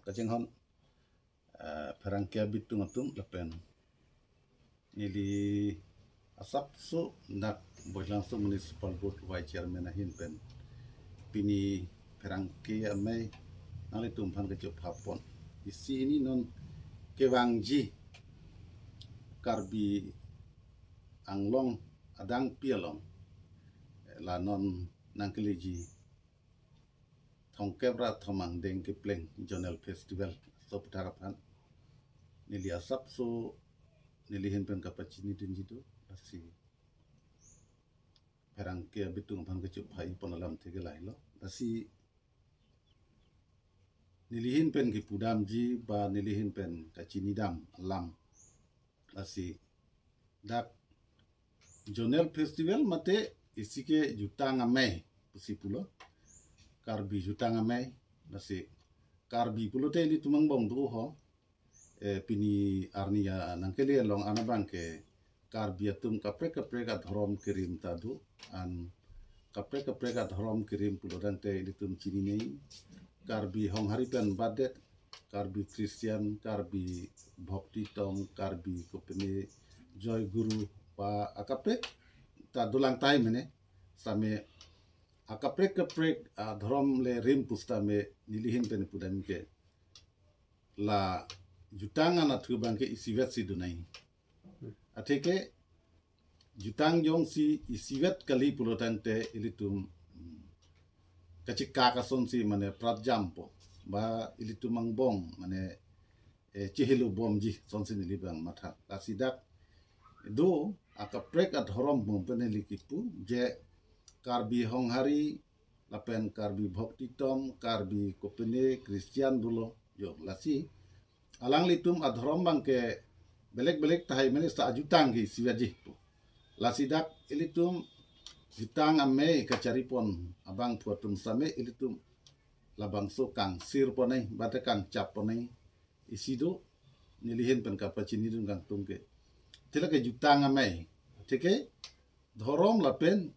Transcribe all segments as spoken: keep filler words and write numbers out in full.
kachinghon, eh, pherangke abitung atum lapen neli asapso dak Baithalangso Municipal Board Vice Chairman ahin pen pini pherangke amei nanglitum aphan kachepha pon. Isi hini non kevangji Karbi Anglong adangpi along, eh, la non nangkeleji thomkep ra thom angdeng kepleng Zonal Festival aso aputhak aphan neli asapso neli ahin pen kapachinidunji do, lasi pherangke abitung aphan kachepha pon alamthe ke lahelo. Lasi neli ahin pen kipudamji ba neli ahin pen kachinidam alam, lasi dak Zonal Festival mate isi ke jutang amei pusi pulo, Karbi jutang amei. Lasi Karbi pulote ilitum angbong do ho, eh, pini arni anangkele along an abangke Karbi atum kaprek kaprek adhorom kerim ta do, an kaprek kaprek adhorom kerim pulo tangte ilitum chininei, Karbi Honghari pen badet, Karbi Christian, Karbi Bhakti Tom, Karbi kopine Joy Guru, ba akaprek ta dolang tahai mene, same akaprek kaprek adhorom le rim pusitame neli ahin pen pudam ke la jutang anatthu abangke isivet si donai. Atheke jutang jongsi isivet kali pulo tangte ilitum, hmm, kachikak asonsi mane pratjampo, ba ilitum angbong mane, eh, chihilo bomji asonsi neli abang matha. Lasi dak do akaprek adhorom pon pen neli kipu je Karbi Honghari lapen Karbi Bhakti Tom, Karbi kopine Christian dolo. Yo, lasi alanglitum adhorom abangke belek belek tahai mene, sa ajutang ke isivetji pu. Lasi dak ilitum jutang amei kachari pon abangphu atum same ilitum labangso kangsir ponnei, bate kangchap ponnei, isi do neli ahin pen kapachinidun kangtung ke. Tila ke jutang amei. Atheke dhorom lapen,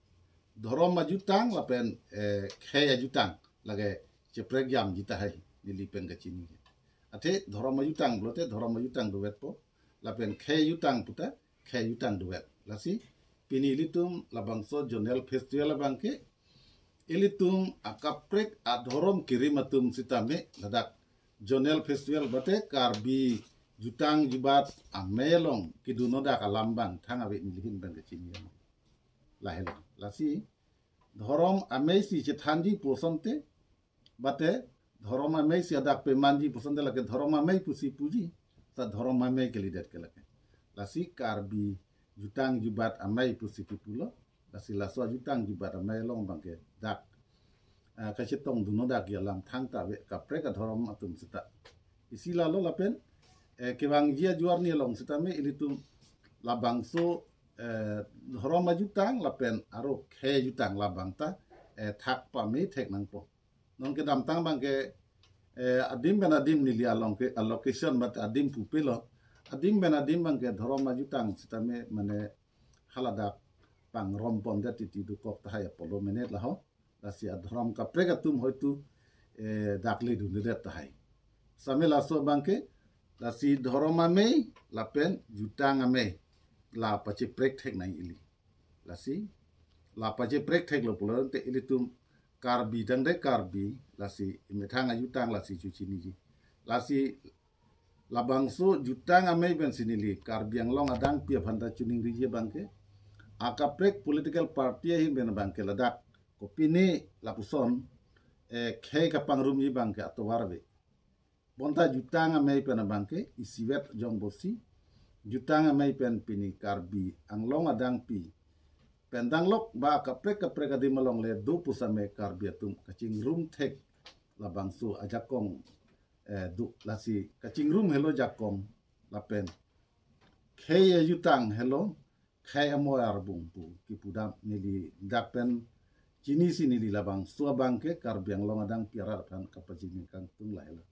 dhorom ajutang lapen, eh, khei ajutang lake cheprekjamji tahai neli pen kachini. Athe dhorom ajutang pulote dhorom ajutang dovetpo, lapen khei ajutang puta khei ajutang dovet. Lasi pini ilitum labangso Zonal Festival abangke ilitum akaprek adhorom kerim atum sitame ladak Zonal Festival bate Karbi jutang jubat amei along kedonodak alam abang thang ave neli ahin pen kachini. Lahelo. Lasi dhorom amei si chethanji pu asonte, bate dhorom amei si adak pemanji pu asonte lake dhorom amei pusi puji, ta dhorom amei kalidet ke lake. Lasi Karbi jutang jubat amei pusi kipulo, lasi laso jutang jubat amei along abangke dak, eh, kachetong dunodak alam thangta ave kaprek adhorom atum sita. Isi lalo lapen, eh, kevangji ajuarni along sitame ilitum labangso, eh, dhorom ajutang lapen aro khei ajutang labang ta, eh, thak pame thek nangpo. Non kedamtang abangke, eh, adim pen adim neli along ke allocation bate adim pupelo. Adim pen adim abangke dhorom ajutang sitame mane haladak pangrom pondet titi dokok tahai apotlo mene laho. Lasi adhorom kaprek atum hoitu, eh, dak ledundet tahai. Same laso abangke, lasi dhorom amei lapen jutang amei la pacheprek thek nang ili. Lasi la pacheprek theklo pulo tangte ilitum Karbi tangte Karbi, lasi imethang ajutang lasi chechiniji. Lasi labangso jutang amei pensi neli Karbi Anglong adangpi aphan ta chiningriji abangke, akaprek political party ahin pen abangke ladak kopine lapuson, eh, khei kapangrumji abangke atovar ave. Bonta jutang amei pen abangke isivet jongbosi, jutang amei pen pini Karbi Anglong adangpi pen danglok ba kaprek kaprek adim along le do pusitame Karbi atum kachingrum thek labangso ajakong, eh, do. Lasi kachingrum helo jakong lapen khei ajutang helo khei amoi arbung pu kipudam neli dak pen chinisi neli labangso abangke Karbi Anglong adangpi arat aphan kapachini kangtung lahelo.